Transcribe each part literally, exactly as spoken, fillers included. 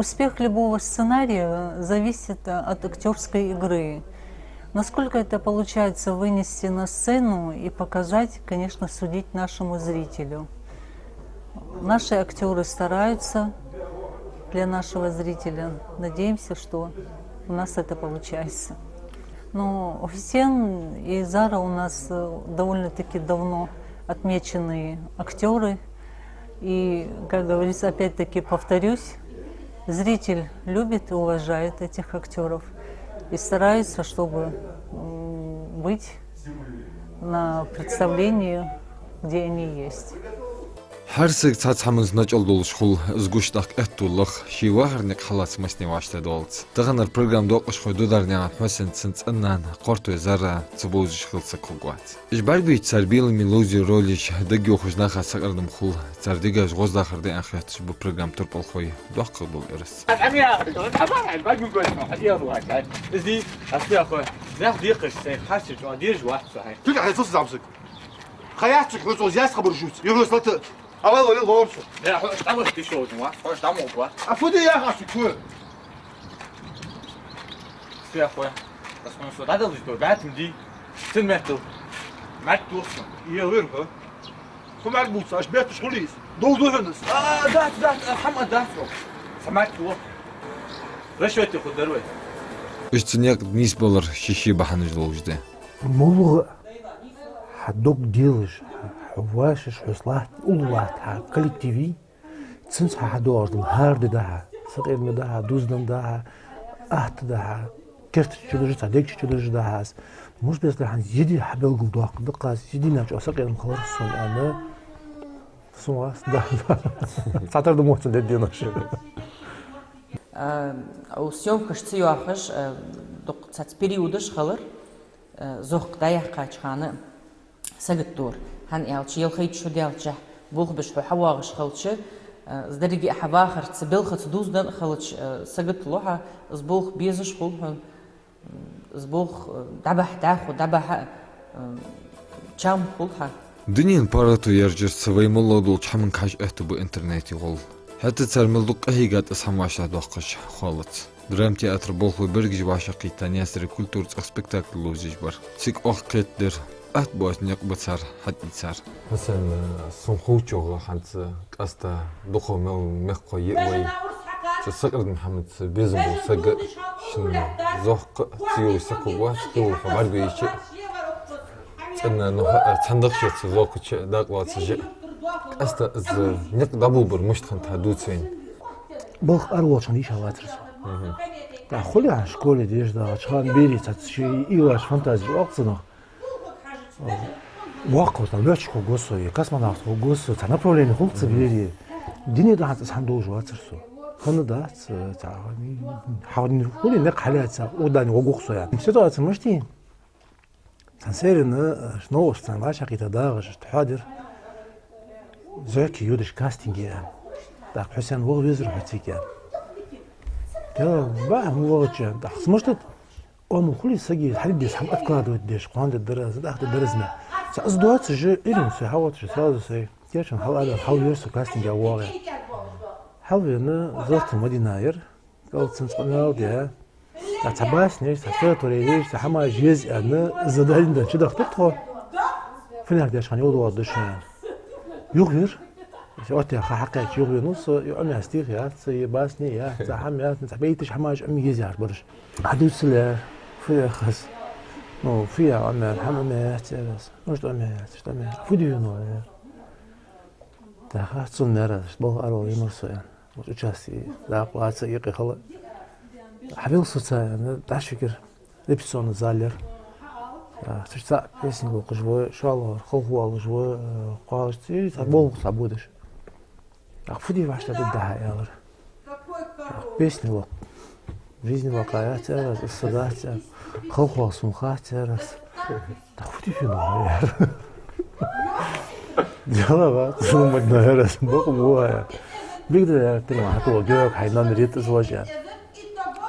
Успех любого сценария зависит от актёрской игры. Насколько это получается вынести на сцену и показать, конечно, судить нашему зрителю. Наши актёры стараются для нашего зрителя. Надеемся, что у нас это получается. Ну, Хусен и Зара у нас, э, довольно-таки давно отмеченные актёры. И, как говорится, опять-таки повторюсь, зритель любит и уважает этих актёров и старается, чтобы, м, быть на представлении, где они есть. Хьарсаг цхьацца хӀаманца начӀал долаш хул, из гуш даккха аьттув лаха, ший вахара никъ хьалаца массане вӀаштӀехьдоаллалца. Таханара программа доакъашхой Дударнаькъан Хьусен, цун цӀен-нана Кхортой Зара, ца бовзаш хила саг хургвац. Уж бӀаргавайча цар беламе ловзий ролаш дагайохаш наха сакъердам хул, цар дегаш гӀоздахар да аьнна хетташ ба программа турпалхой, доккхагӀа дола эрс. Изди, ас яхо, нах декхаш сай, хьарча чӀоагӀа дезаш вац со хьай. Туга хьай цус замсаг. Хьа яц цу хьоцо яц хабар шуц. Юрус лата. Авал валил лорсу. Я, хьо, там вот ты шо, ну, а? Хьо, там вот, а? А фу де яха цу хьо? Сверху. Посмотрим, что надо лишь то, братом ди. Сын метал. Мать тух. Е вир, хо. Хумар буц, аш бетуш хулис. Дол духнас. А, да, да, а, хама, да, хо. Самар тух. Расчёте худ дарвай. Уж цу никъ нийсбалара ший-ший бахьанаш долаш да. МоллагӀа хьа дог делаш, хьо вашаш, хьо латт, уллув латт хьа коллективе, цунца хьа хьадоагӀаш дола хӀара ди да хьа, сакъердаме да хьа, дувзаденна да хьа, атта да хьа, керта чу дажа, цхьа дег чу дажа да хьа аз. Муш бес да хьа, зи ди хьабелгалдоаккхаргда-кх аз, зи дийнахьа чӀоагӀа сакъердам хилар сона аьнна. Сона вас, да, да. Цхьатарра да моцан дедденош. А, у съёмкаш ца йоахаш, а, дукха цхьацца периодаш хилар, а, зохка дӀаяьккхача хана саготдора. ХӀана аьлча, ялхайтта шу даьлча, болх беш хьо хьавоагӀаш хилча, а, из деррига а хьа вахарца, белхаца дувзаденна хилча, а, саготлу хьо, из болх безаш хул хьона. Из болх, э, дӀабахьа дӀахо, дӀабахьа, э, чам хул хьа. Дунен паргӀато яржарца вай моллагӀа долча хӀаманга хьажа аьттув ба интернета гӀолла. ХӀаьта цар мел дукха къахьийгад из хӀама вӀаштӀехьдоаккхаш, хоалац. Драмтеатра болхлой берригаш вӀашагӀкхийтта Наьсаре культура цӀагӀа спектакль ловзаш бар. Цига оаха кхетадир, атта боаца никъ ба цар хьатӀаийцар. Хьусен, э, сона ховчох хӀанз къаьстта дукха мел мехкахой я вай. Цу сакъердама хӀамаца безам бола саг, шийна зохка ца йолаш саг хургвац, хьо бӀаргавайча, цӀена нуха, цхьан дахчаца зохкача дакъа лоацаш. Къаьстта из никъ дӀаболабар мишта хиннад хьа дувца вайна? Балха ара волча хана йиш йолацар со. Мгм. ТӀаккха хуле хьа школе деш да, чхан берий цхьацца ший уйлаш, фантазеш оал цунах. ВоккхагӀа, там, лётчик хургва со, е космонавт хургва со, цхьа направлени хул цу берий. Дуне дахьанца из хӀама долаш вацар со. Хинна дац, цхьа, хьа, хуле никъ хьалаьца, угадани вогух со ян. Ситуаци мишта я? Цхьан серена, э, новкъостал цхьан вӀашагӀкхийтта дагӀаш, тхьо дир. Зоки йодаш кастинге. ТӀаккха Хьусен ваха везар хьо цига. Тела, ба, хӀама вагӀача, тӀаккха мишта да? Оамал хуле сага, хьалидес хӀама откладывать деш, кхоана дергдар аз, тӀаккха дергдар аз ма. Цхьа из доацаш, ирин сай, хьавоацаш, сразу сай. Кечан хьалаьлар, хьалвер со кастинге воагӀа. Хьалвена, Золтан Мадина яр, кӀалцан цкъа мел де. А цхьа баснеш, цхьа стихотворенеш, цхьа хӀамаш еза аьнна, задани дан чудахийтар тхо. Финах деш хана йолдугӀа душна. Юхавир. Оттаьха хьакхаьча юхавенав со, е Ӏомаьстех яц, е басне яц, цхьа хӀама яц, цхьа бейташ хӀамаш Ӏомаеза яр бараш. Ӏадувцале, фу яхаш. Ну, фу я Ӏомаяьр, хӀама Ӏомаяьяц яр аз. Ну, что Ӏомаяьяц, что Ӏомаяьяц. Фу де венав яр? ТӀаккха цунна яр аз, балха ара вала венав со аьнна. Участие дакъа лаца юкъе хила. Хьавел со царна, дӀашвигар. Репетиционный зал яр. А, цу чу цхьа песни локхаш ва, шоллагӀвар халхавоалаш ва, э, кхоалаш ца, цхьа болх цхьа бодаш. А фу де вӀаштӀехьдаргда хьа, аьлар. А песни локх. Жизни лакхаяц яр аз, са дац яр. Халхавала сона хац яр аз. ТӀаккха фу де венав яр? Дела вац, зулмат на яр аз, бакъ бу яр. Бигда яр, тирма хьатула гёг, хьай номер йита из вож яр.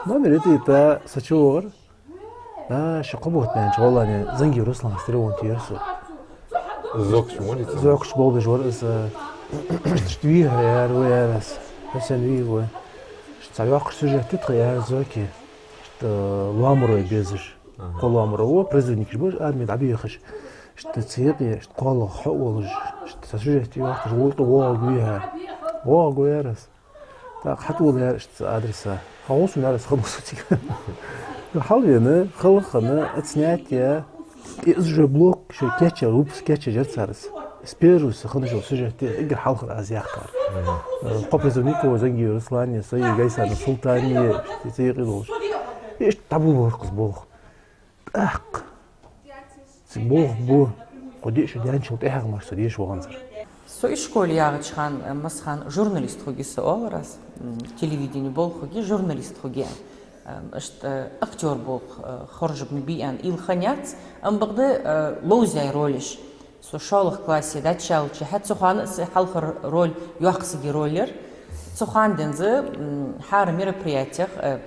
Номер йита, йита, са чу вогӀар. Да, ши кхо бутт баьннача гӀолла Занги Руслан стрелон тера со. Зоккхача вон из? Зоккхача болх беш вар из, э, иштта вийхар яр, ва яр аз. Хьусен вий ва. Цхьа йоккха сюжет я тха, я зоки. Иштта лоамарой безаш. Аха. Кхо лоамаро ва, призывникаш ба уж, арме дӀабехаш. Иштта цу юкъе, иштта кхоалагӀа хьо а волаш, иштта цхьа сюжет я йоккхаш, вокхо воагӀаргва хьа. ВоагӀаргва яр аз. ТӀаккха хьатӀавола яр иштта цу адреса. ХьагӀусун яр аз ханусутига. Хьалвена, халахана, отснять я, из уже блок, шоай кечъяь, выпуск кечъяь жар цар из. Из первый са ханаш йола сюжет я, эггара хьалхара аз яьккхар. Э, кхо призывник ва, Зангиев Руслан, са йига Гайсаров Султан, цу юкъе долаш. Иштта дӀаболабора-кх из болх. ТӀаккха цу болх бу, кхо-диъ шу даьнначул тӀехьагӀа мара со деша ваханзар. Со ишколе ягӀача хана, э, массахана журналист хургья со оалар аз, м, телевидене болх хургья, журналист хургья. Э, иштта, э, актёр болх, э, хоржаргма бий аьнна уйла хиннаяц, амма бакъда, э, ловзай ролаш. Со шоллагӀча классе дӀачуяьлча хьа, цу хана са хьалхара роль йоккха сага роль яр. Цу хана денз, м, хӀара мероприятех, э,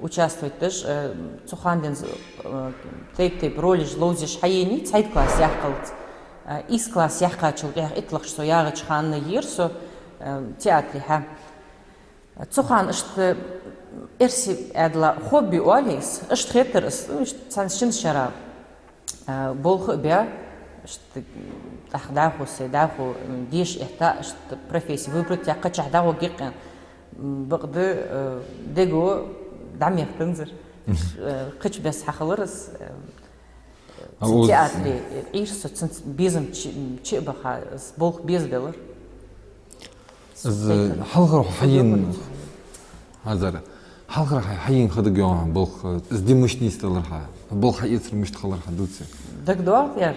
участвовать деш, э, цу хана денз, э, тайп-тайпара ролаш ловзаш хьаенай, цхьайттлагӀа класс яьккхалца. Э, ийс класс яьккхачул тӀехьагӀа, иттлагӀча со ягӀача хана яр со, э, театре хьа. Цу хана иштта эрсий аьлча хобби оалий из, иштта хетар из, ну, иштта цхьан шин шера, э, болх а баь, иштта тӀаккха дӀахо сай, дӀахо, м, деша этта, иштта профессия выбрать яь, кхычахьа дӀагӀоргья-кх аьнна. М, бакъда, э, дего дӀа мех танзар. Э, кхыча беса хьахилар из, э, А цу уз- театре, э, Ӏийра со, цунца безам чу, чу а баха, из болх безабелар. Из хьалхара хьаена, хьазар, хьалхара хьа-, хьаена хадагйоагӀа болх, из де мишта нийсделар хьа, болх хьаэцар мишта хилар хьа дувце? ДагадоагӀа яр?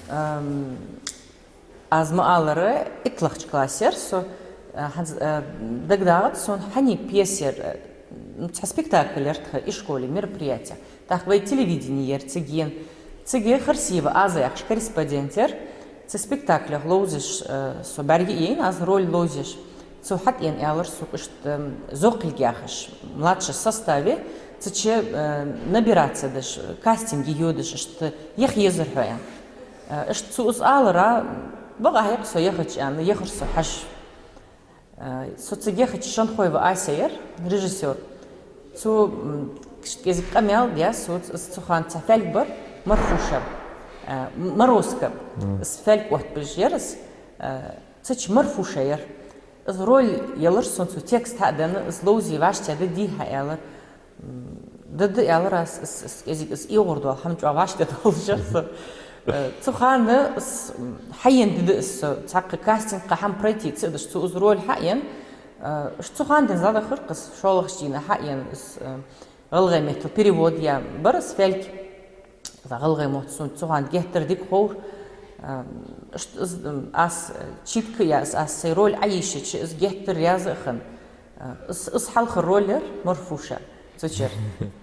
Ам, аз ма аллара, иттлагӀча классе яр со, а, хӀанз, а, дагадоагӀац сона, хьанна пьеса яр, а, ну, цхьа спектакль яр тха ишколе, мероприятие. ТӀаккха вай телевидене яр цига ена. Цига Харсиева Аза яхаш корреспондент яр. Цу спектаклех ловзаш, э, со бӀарга а яйна, аз роль ловзаш. Цо хьатӀаена аьлар сога, иштта, м, зоккхилг яхаш, младший составе, цу чу, э, набираться деш, кастинге йодаш, иштта яха езар хьо аьнна. Э, иштта цо из алар, бакъахьа яха со яхача аьнна, яхар со хьажа. Э, со цига яхача Шанхоева Ася яр, режиссёр. Цо, м, иштта кӀезига къамаьл даь, со ц-, цу хана цхьа фаьлг бар, Марфуша, э, м-, Морозко. Мгм. Из фаьлг оттабеш яр из, э, цу чу Марфуша яр. Из роль ялар сона, цо текст хьа а денна, из ловзе вӀаштӀехьа да дий хьа аьлар. М, да, да, аьлар аз, из, из кӀезига из эгӀур дола хӀама чӀоагӀа вӀаштӀехьа долаш яр со. Э, цу хана из, м, хьаена ди да из со, цхьаккха кастинг, кхы хӀама пройти ца деш, цо из роль хьаена. Э, ш-, цу хана денз дӀадахар-кх из, шоллагӀча дийнахьа хьаена из, э, гӀалгӀай меттала перевод яь бар из фаьлг. ГӀалгӀай мотт сона цу хана геттара дика ховра. Э, ш-, из, м, аз читка яь, аз, аз сай роль Ӏайийшача, из геттара раьза а хинна. Из, из хьалхара роль яр Марфуша цу чура.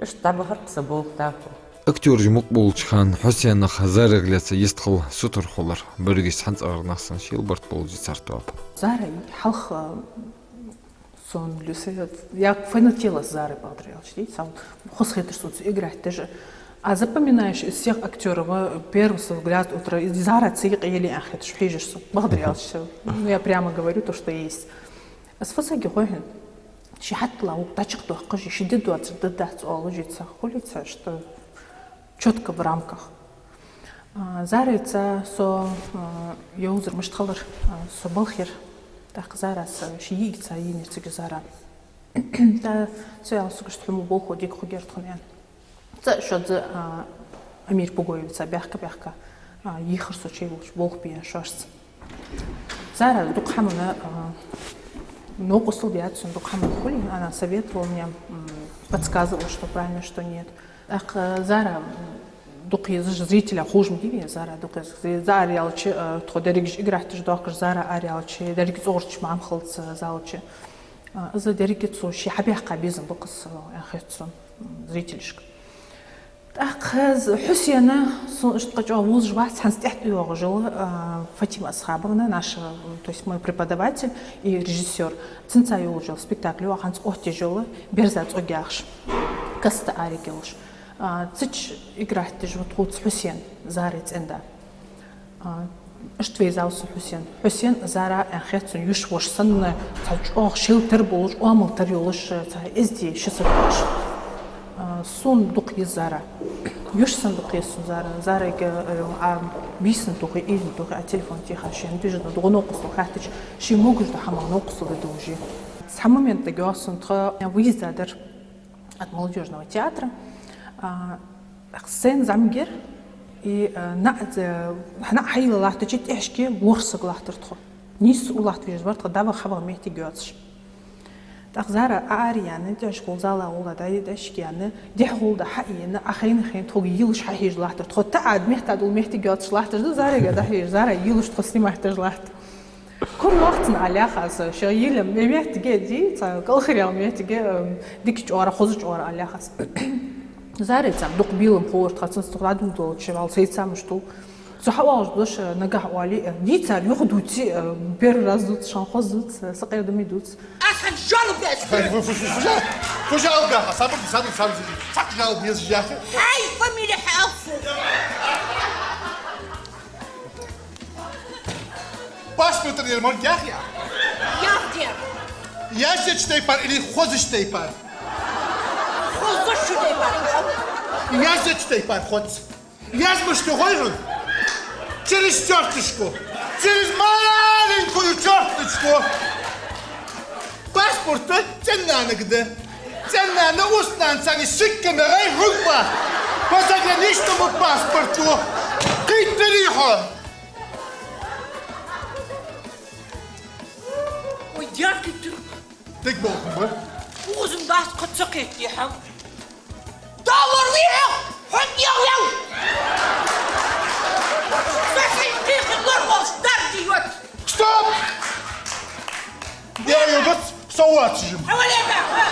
Иштта дӀабахар-кх са болх дӀахо. Актёраш мукъа болча хана Хьусенах Зарех лаьца йистхила сутара хулар. Берригаш цхьан цӀагӀара нах санна шел барт болаш цар тоба. Зара хьалха сона луьса, я фанатела Зара, бакъдар аьлча, дий, сам хоза хетар сона цу играть деш. А запоминаешь из всех актёров, первый со глаз утра, Зара цига къели ахет, ш-, хьежаш со, бакъдар аьлча. Ну, я прямо говорю то, что есть. Аз фу саг я хой хьона? Ши хьатӀала вук дӀачакхдоаккхаш, ши ди доацар дац оалаш, ица хулица, что чётко в рамках. А, Зарайца со, а, йовзар мишта хилар, а, со балхара. ТӀаккха Зарас ши йиӀигаца йийнар цига Зара. ТӀа цо аьлар сога, что хьо мо болх бе дика хургьяр тхона аьнна. Цхьа шозза, а, Амир Пугоевца баьхка-баьхка, а, йийхар со чу йолча болх бе шоашца. Зара дукха хӀамана, а, новкъостал даьд сона, дукха хӀамана хулий, она советовала мне, м, подсказывала, что правильно, что нет. ТӀаккха Зара, м, дукха езаш зрителя хожам диве, Зара дукха езаш. Зара аьлча, а, тхо дерригаш играть деш доахкаш, Зара аьлча, деррига цӀогӀарча мамхалца залача. А, из деррига цо ше хьабаьккха безам ба-кх из, а, хет сона, м, зрителашка. ТӀаккха из Хьусена, сона иштта кхы чӀоагӀа вовзаш вац, хӀанз тӀехьа тӀайоагӀаш йола, а, Фатима Асхабовна, наша, м, то есть мой преподаватель и режиссёр. Цунца йолаш йола спектакль я хӀанз оттаеш йола, «Берза цӀог» яхаш. Каста ариг йолаш. А, цу чу играть деш ва тхоца Хьусен, Зарай цӀен-да. А, Иштта вай зӀамига Хьусен. Хьусен, Зара, аьнна хет сона, йиша воша санна, цхьа чӀоагӀа шелтара болаш, оамал тара йолаш, цхьа эздий ши саг волаш. А, сона дукха еза Зара. Йиша санна дукха еза сона Зара. Зарайга, э, а, бийсан тохе, ийран тохе, а телефон тӀа хьа шийна движении да гӀо новкъостал хаьттача, ше могаш да хӀама новкъостал де дужи. Цхьа момент да гӀо сона тха выезд дар от молодёжного театра. А, сцена зӀамига яр, и, а, наӀ, а, наӀ хьайла латтача тӀехьашка ворхӀ саг латтар тхо. Нийсса улатт вижа вар тха, дӀаваха-хьаваха моттиг йоацаш. ТӀаккха Зара ара яьнна, тӀехьашкахула зала гӀолла дӀа-, дӀаьшка яьнна, дехьагӀолла дӀа хьаийна, Ӏохайна-хайна тхога йилаш хьахьежа латтар. Тхо таӀа мехта дола моттиг йоацаш латташ да, Зарайга дӀахьежа, Зара йилаш тхо снимать деш латт. Кура вахцна аьле яхаш, шо йилам, ме моттиге ди, цхьа кӀалхаръяла моттиге, эм, дика чӀоагӀа, хоза чӀоагӀа аьле яхаш. Зарайца дукха белам хулар тха, цунца дукха дӀадувдалча вал сайца мушту. Цо хьаоалаш дош, э, нагахьа оале, э, дийцар юха дувций, э, первый раз дувц, шоана хоза дувц, э, сакъердаме дувц. Аз хьа жалоба еш. Фу, фу, фу, фу, фу, фу жалоба яха, сабар, сабар, сабар, сабар, жалоба еш яха. Хьай фамилия хьаалцу. Паспорт тӀа ер мара яхъя? Яхъя. Яздеча тайпара или хозача тайпара? Хозача тайпара. Яздеча тайпара хоз. Язмашка гӀой хьона. Через чёрточку. Через маленькую чёрточку. Паспорт тӀа цӀен-нанага да. ЦӀен-нана, устнана царна сикка мегӀай хьугба. По заграничному паспорту. Кхийттарий хьо? Ой, деркий турк. Дика болх ба. Узун дац кхы ца кхетте хьа. Доллар вийхьа, хьо дегӀ вел! Са шин кхийхи лор волаш дарди йот! Стоп! Я йодат, со вацажим. Хьавале баха!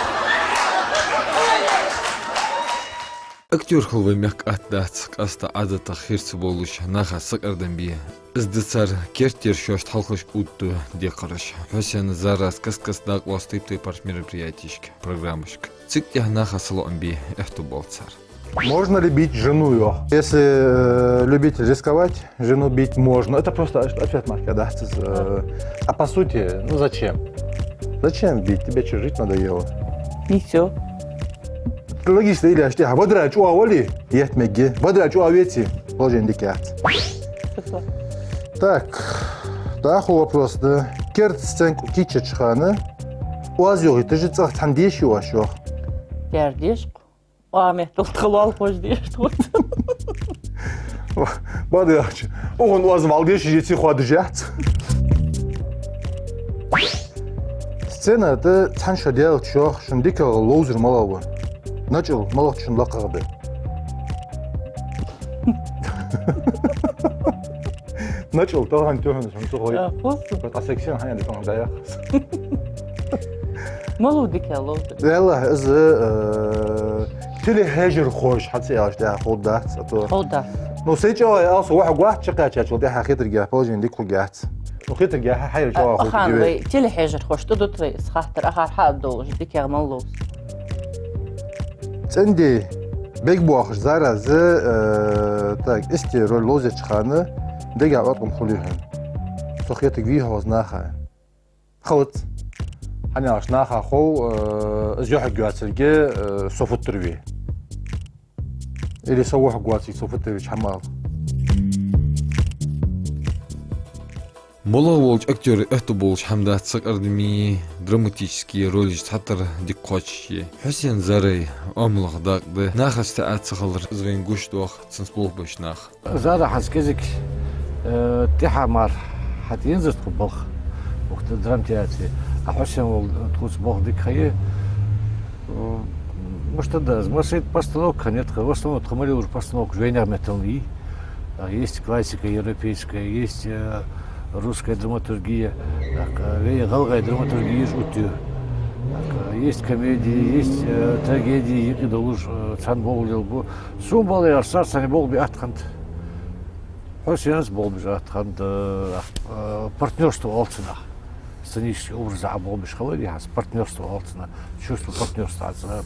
Актёр хила вай мехка атта дац, къаьстта Ӏадатах хир ца болаш, наха сакъердам бе. Из да цар керттера шоашта хьалхашка оттаду декхараш. Хьусен, Зарас каст-каста дакъа лоац тайп-тайпарча мероприятешка, программашка. Цига тӀехьа наха салоӀам бе, аьттув боал цар. Можно ли бить жену, йоах? Если, э, любитель рисковать, жену бить можно. Это просто ответ мара дац из, э, а по сути, ну зачем? Зачем бить? Тебе чё, жить надоело? И всё. Логично, или аш тӀехьа вадрача чӀоагӀа вале, етт мегий. Вадрача чӀоагӀа веце, положени дика яц. Так, дӀахо вопрос да. Керда сценка кийчъеча хана оаз йохийташ цӀагӀа цхьан деший оаш, йоах? Яр деш-кх. Оа меттел тха лоалахоша деш тхоца. Бада яхача, укхун оаз мел дешаш яций хоадаш яц. Сцена тӀа цхьан шо даьлча, йоах, шун дикагӀа ловзар малагӀа ва? НочӀал малагӀчун лакхагӀа да? НочӀал тахан тӀехьа хӀанз хьона ца хой. А, просто. Просто а сексен хьаян да хьона даяхас. МалагӀа дика ловзар? Валлахь, из, э, телехьежархоша хьа ца яьлча тӀехьа ховргдац, а то. Ховргдац. Ну, сай чӀоагӀа аьлча, вахьа гуш чакхаьчачул тӀехьа хетаргахьа положени дика хургьяц. Ну, хетаргахьа хьайра чӀоагӀа ховргда вай. Телехьежархоша тӀадут вай из хаттар, акхар хьа а долаш, дикагӀа мала ловза. ЦӀен-ди бегабоахаш Зарас, э, так, истий роль ловзача хана дегахьа Ӏоткъам хулий хьона? Со хетаргвий хьо из наха? Хилац. ХӀана аьлча наха хов, э, из юхьаргйоацилга, э, со футтарве. Или со вухьаргвоацилга со футтарве, хӀама ала. МалагӀа волча актёра аьттув болаш хӀама дац сакъердаме, драматически ролаш цхьатарра дика кхоачашъе. Хьусен, Зарай оамалах дакъа да, нахаца таӀа ца хилар, из вайна гуш доах, цунца болх беш нах. Зара хӀанз кӀезига, э, тӀехьа мара хьатӀаензар тхо балха, укх драмтеатре. А Хьусен вола тхоца болх дика ха я. Э, мишта да из, массайта постановка хиннай тха, в основном тха мел йолаш постановкаш вайнаьха меттала я. А, есть классика европейская, есть, э, русская драматургия, так, э, вай гӀалгӀай драматургияш оттаю. Так, э, есть комедии, есть, э, трагедии, юкъе долаш, э, цхьан болх лелабу. Сона бала яр, цар санна болх бе атта хиннад. Хьусенца болх бе атта хиннад, э, партнёрство оал цунах. Сценически образа а болх беш хилар, яхаш партнёрство оал цунах. Чувство партнёрства хӀанз.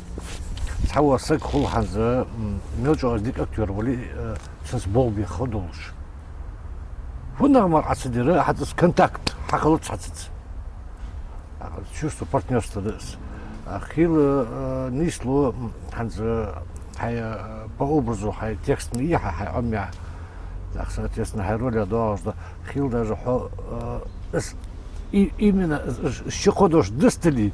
Цхьавола саг хул хӀанз, м, мел чӀоагӀа из дика актёр вале, э, цунца болх бе ха долаш. ХӀанз мара Ӏа ца дир, хӀанз из контакт хьахилац хьа цунца. А, чувство партнёрства да из. А, хила, э, нийслу, м, хӀанз, э, хьай, э, по образу хьай текст ма йий хьа, хьай Ӏомаяь. Так, соответственно, хьай роль доагӀаш да. Хила даже хьо, э, из, и, именно из, из ши-кхо дош дустале,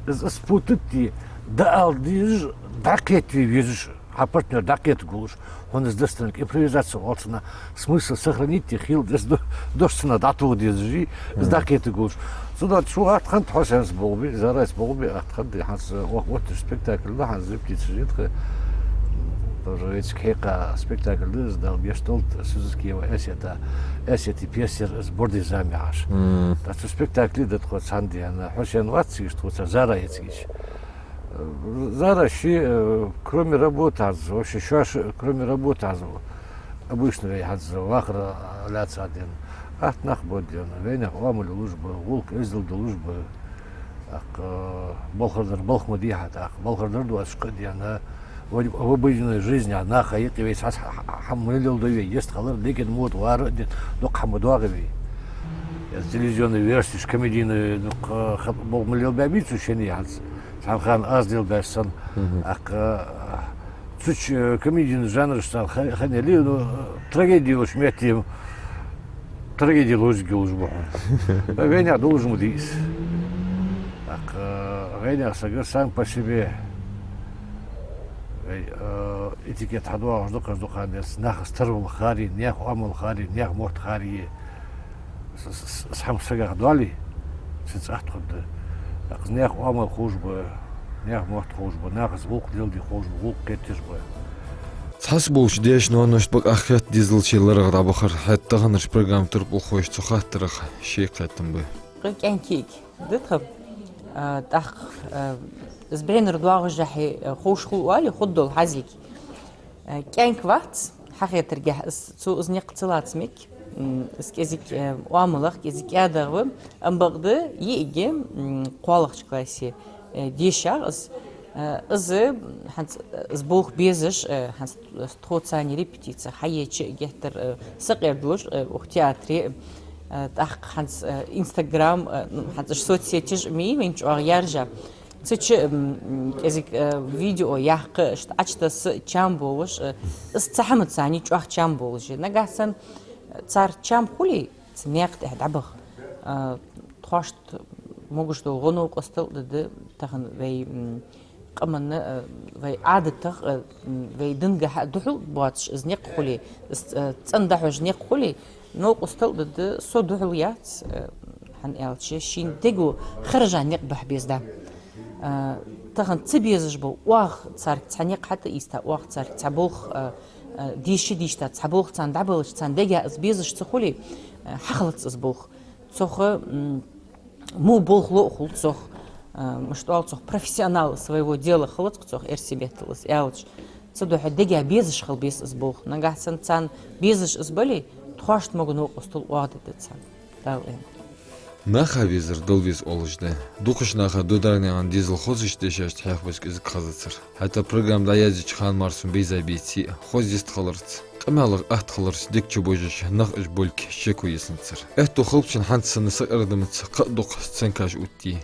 из, из путать де, дӀаала дезаш, дӀакхетаве везаш. Хьа партнёр дӀакхетаргволаш, хьона из дусталга импровизаци оал цунах, смысл сохранить де хила, из до-, дош цунах дӀатоха дезаш, из дӀакхетаргволаш. Цудухьа цу атта хиннад Хьусена болх бе, Зарайс болх бе атта хиннад, хӀанз, э, о-, отташ спектакль да, хӀанз репетицеш я тха. Тоже вайцига хьекха спектакль да из, Дала гешт долда, Сузыкиева Эсета, Эсета пьеса я из, «Бордий зама» яхаш. Мм. ТӀаккха цу спектакле да тхо цхьана дена, Хьусен вац цига тхоца, Зара я цига. Зара ши, э, кроме работы хӀанз, вообще шоаш, кроме работы хӀанз, обычно вай хӀанз вахар лаьца дена. Атта нах ба дена, вайнаьха оамал йолаш ба, гӀулакх эздел долаш ба. ТӀаккха, э, балхар дар балха ма дий хьа, тӀаккха балхар дар доацаш кхы а дена. Вай в обыденной жизни наха юкъе вай цхьа хӀама ма леладой вай, йистхилар, дикан мотт вар а дена, дукха хӀама доагӀа вай. Э, телевизионный версеш, комедийный, дукха, э, хаб-, болх ма лелабаьбий цу шин хӀанз. Цхьан хана аз лелабаьча санна. Мгм. ТӀаккха, а, цу чу, э, комедийный жанраш цхьан ха-, хиннай, ну, э, трагеди йолча метте трагеди лозиг йолаш ба хьона. Вайнаьха долаш ма дий из. ТӀаккха, э, вайнаьха саг сам по себе, вай, э, этикет хьадоагӀаш да-кх из, дукха хана денз нахаца тара вала хари, наьха оамал хари, наьха мотт хари. С-, с-, с-, хӀама сагах доале, цунца атта хургда. ТӀаккха наьха оамал ховш ба, наьха мотт ховш ба, нахаца гӀулакх леладе ховш ба, гӀулакх кхеташ ба. Цхьацца болча даьшта-ноаношта бакъахьа хетта дезалча ларах дӀабахар, хӀаьта таханарча программа турпалхой цу хаттарах шоай кхетам ба. Кхы кӀаьнк кига да тха, а, тӀаккха, а, из бӀенара доагӀаш хье, а, ховш хул оале, хургдола хьазилга. Э, кӀаьнк вац, хьахетаргахьа, из, цо из никъ ца лаца мег. М, из кӀезига, э, оамалах, кӀезига кӀаьдагӀа ва, ам бакъда йиӀига, м, кхоалагӀча классе, э, дешагӀа из. Э, из, хӀанз, э, из болх безаш, э, хӀанз тхо царна репетици хьаеча а геттара, э, сакъердалуш, э, укх театре, э, тӀаккха хӀанз, э, Instagram, э, ну, хӀанз соцсетеш а ма йий вайна чӀоагӀа яржа. Цу чу, м, м, кӀезига, э, видео яккха, иштта Ӏочутасса чам болаш, э, из цхьа хӀамаца царна чӀоагӀа чам болаш я. Нагахьа санна, э, цар чам хуле, цу наькъа тӀа дӀабаха, э, тхоашта могаш дола гӀо, новкъостал а да, да тахан вай, м, къаманна, э, вай Ӏадатах, э, м, вай дингахьа духьал боацаш из никъ хуле, из, э, цӀена дӀахьош никъ хуле, новкъостал а да, да со духьал яц, э, хӀана аьлча, шийна дего хержа никъ бахьа беза да. А, тахан ца безаш бола оагӀув царга цхьа никъ хьатӀаийста, оагӀув царга цхьа болх, а, а, дийша дийшта, цхьа болх царна дӀабаллача, царна дега из безаш ца хуле, а, хьахилац из болх. Цох, м, во болх ло а хул цох, а, мишта оал, цох профессионал своего дела хилац-кх цох, эрсий меттала из аьлча. Цудухьа дега безаш хила беза из болх. Нагахьа санна царна безаш из бале, тхоашта могаш новкъостал оагӀув дергда царна. Дала аьнна. Наха везар Дала веза оалаш да. Дукхача наха дударнаькъан дезал хозача дешашта хьехабеш кӀезига хезацар. ХӀаьта программа дӀаязъеча хана мара сона бейза беций, хоза йистхиларца, къамаьлах атта хиларца дег чу божача нах аш болга шеко еснацар. Аьттув хилбачоа хӀанз санна сакъердамца кхы а дукха сценкаш оттадий.